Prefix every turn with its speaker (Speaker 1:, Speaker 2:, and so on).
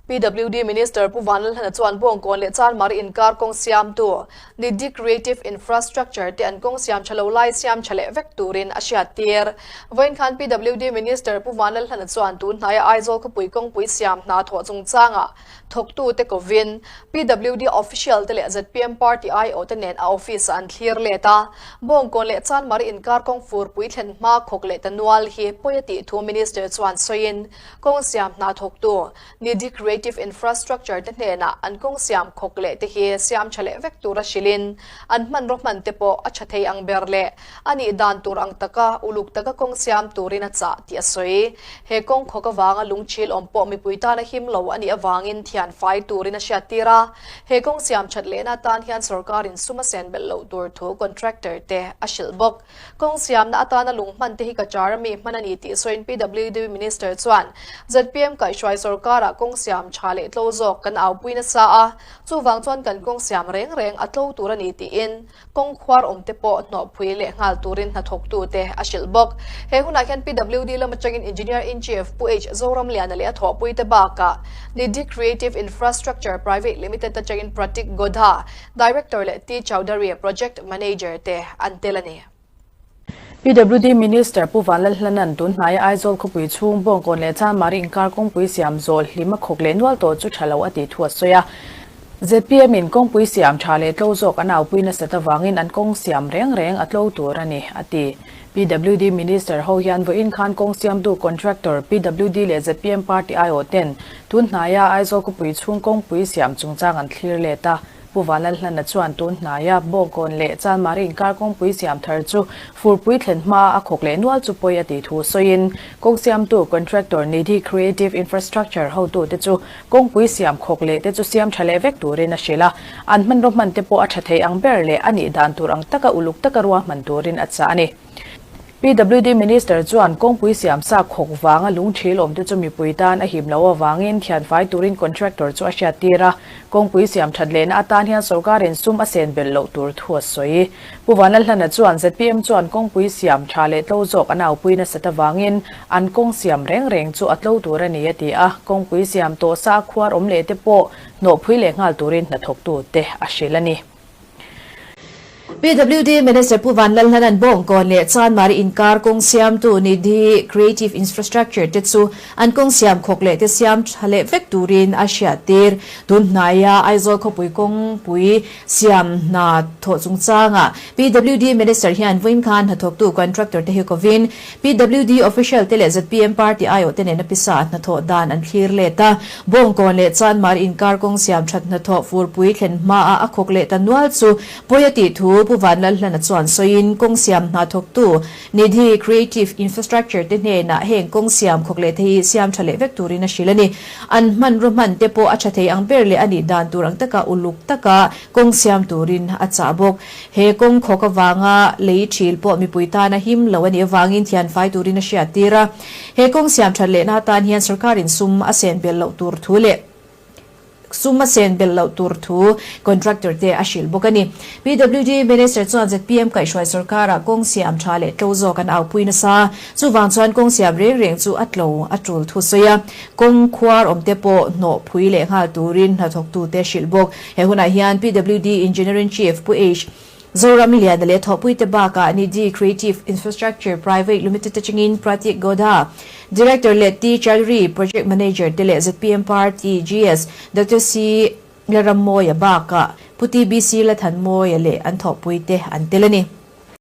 Speaker 1: PWD Minister Pu Vanlalhlana chuan Bawngkawn leh Chanmari inkar kawng siamtu Nidhi Creative Infrastructure te an kawng siam tha lo lai siam tha leh vek turin a hriattir. Vawiin khan PWD Minister Pu Vanlalhlana chuan tun hnaia Aizawl khawpui kawngpui siam hna thawh chungchangah thawktute kovin PWD official te leh zpm party aiawh te nen a office ah an thlir let a. Bawngkawn leh Chanmari inkar kawng furpui thlen hma khawk leh ta nual hi pawi a tih thu Minister chuan sawiin kawng siam hna thawktu Nidhi Creative Infrastructure te hnenah an kawng siam khawk leh te hi siam tha leh vek tura hrilhin an hmanraw hman te pawh a tha thei ang ber leh a nih dan tur ang taka uluk taka kawng siam turin a chah tih a sawi. He kawng khawk avanga lungchil awm pawh mipui tana him lo a nih avangin thian fai turin a hriattir a. He kawng siam that lehna atan hian sorkarin sum a sen belh loh tur thu contractor te a hrilh bawk. Kawng siamna atana lung hman te hi ka char ami hman a ni tih sawiin PWD Minister chuan zpm kaihhruai sorkarah kawng siam tha leh tlo zawk kan aupui nasa a, chuvang chuan kan kawng siam reng reng a tlo tur a ni tiin kawng khuar awm te pawh hnawhpui leh nghal turin hnathawktute a hrilh bawk. He hunah hian PWD lam atangin Engineer in Chief Pu H Zoramliana leh a thawhpuite bakah Nidhi Creative Infrastructure Private Limited atangin Pratik Godha, Director leh T Chowdhury, Project Manager te an tel a ni.
Speaker 2: PWD Minister Pu Vanlalhlana'n tun hnaia Aizawl khawpui chhung Bawngkawn leh Chanmari inkar kawngpui siam zawl hlim a khawk leh nual tawh chu tha lo a tih thu a sawi a. Zpm in kawngpui siam tha leh tlo zawk an aupui nasat avangin an kawng siam reng reng a tlo tur a ni, a ti. PWD Minister ho hian vawiin khan kawng siamtu contractor PWD leh zpm party aiawh ten tun hnaia Aizawl khawpui chhung kawngpui siam chungchang an thlir let a. Pu Vanlalhlana chuan tun hnaia Bawngkawn leh Chanmari inkar kawngpui siam thar chu furpui thlen hma a khawk leh nual chu pawi a tih thu sawiin kawng siamtu contractor Nidhi Creative Infrastructure hotute chu kawngpui siam khawk leh te chu siam tha leh vek turin a hrilh a, an hmanraw hman te pawh a tha thei ang ber leh a nih dan tur ang taka uluk taka ruahman turin a chah a ni. PWD Minister chuan kawngpui siam sa khawk vanga lungthil awmte chu mipui tan a him loh avangin thianfai turin contractor chu a hriattir a, kawngpui siam that lehna atan hian sorkarin sum a sen belh loh tur thu a sawi. Pu Vanlalhlana chuan zpm chuan kawngpui siam tha leh tlo zawk an aupui nasat avangin an kawng siam reng reng chu a tlo tur a ni a ti a, kawngpui siam tawh sa a khuar awm leh te pawh hnawhphui leh nghal turin hnathawktute a hrilh a ni.
Speaker 3: PWD Minister Pu Vanlalhlana'n Bawngkawn leh Chanmari inkar kawng siamtu Nidhi Creative Infrastructure te chu an kawng siam khawk leh te siam tha leh vek turin a hriattir. Tun hnaia Aizawl khawpui kawngpui siam hna thawh chungchangah PWD Minister hian vawiin khan hnathawktu contractor te hi kovin PWD official te leh zpm party aiawh te nena pisa hnathawh dan an thlir let a. Bawngkawn leh Chanmar inkar kawng siam that hnathawh furpui thlen hmaah a khawk leh ta nual chu pawi a tih thu Pu Vanlalhlana chuan sawiin kawng siam hna thawktu Nidhi Creative Infrastructure te hnenah heng kawng siam khawk leh te hi siam tha leh vek turin a hrilh a ni. An hmanraw hman te pawh a tha thei ang ber leh a nih dan tur ang taka uluk taka kawng siam turin a chah bawk. He kawng khawk avanga lei thil pawh mipui tana him lo a nih avangin thianfai turin a hriattir a. He kawng siam that lehna atan hian sorkarin sum a sen belh loh tur thu leh sum a sen belh loh tur thu contractor te a hrilh bawk a ni. PWD Minister chuan zpm kaihhruai sorkarah kawng siam tha leh tlo zawk an aupui nasa. Chuvang chuan kawng siam reng reng chu a tlo a tul thu sawi a. Kawng khuar awm te pawh hnawh phui leh nghal turin hnathawktute hrilh bawk. He hunah hian PWD Engineering Chief Pu H. Zoram Liana leh thawhpuite bakah Nidhi Creative Infrastructure Private Limited atangin Pratik Godha, Director leh T. Chowdhury, Project Manager te leh zpm Party GS Doctor C. Larammawia bakah Pu TBC Lathanmawia leh an thawhpuite an tel a ni.